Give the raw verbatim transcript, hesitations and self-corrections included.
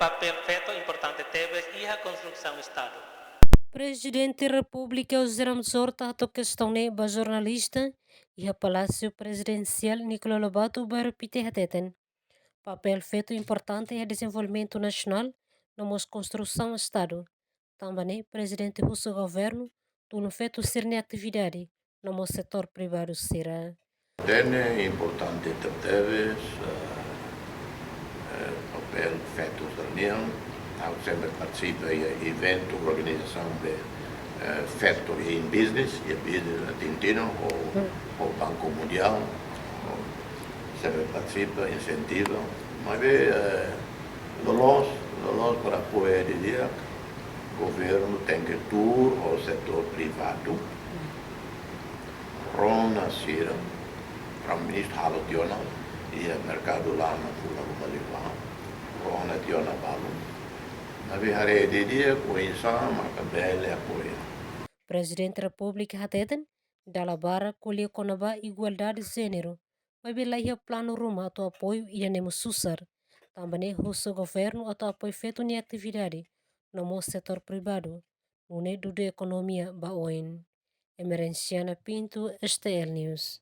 Papél feto importante tebes iha konstrusaun Estadu. Prezidente Repúblika José Ramos Horta hato'o kestaun ne'e ba jornalista iha Palásiu Prezidensiál Nicolau Lobato, bairru Pite hateten, papél feto importante iha dezenvolvimentu nasionál no mós konstrusaun Estadu. Tanba ne'e, prezidente husu governu tulun feto sira-nia atividade no mós setór privadu sira. Ida-ne'e importante tebetebes, eh, eh, papél feto sira-nian. Ha'u sempre partisipa iha eventu, organizasaun de, eh, feto in business, iha business argentino, ho, ho Banku Mundiál, ho, sempre partisipa, insentiva. Maibé, eh, loloos, loloos para apoia didi'ak, governu tenke tuur ho setór privadu, rona sira, Primeiru-Ministru halo tiha ona, iha merkadu lana fulan ruma liubá, rona tiha ona balu. Maibé haree didi'ak oinsá maka bele apoia. Prezidente Repúblika hateten, dala barak ko'alia kona-ba igualdade jéneru, maibé laiha planu ruma atu apoiu ida-ne'e mós susar. Tanba ne'e husu governu atu apoiu feto nia atividade, no mós setór privadu, nune'e dudu ekonomia ba oin. Emerenciana Pinto, S T L News.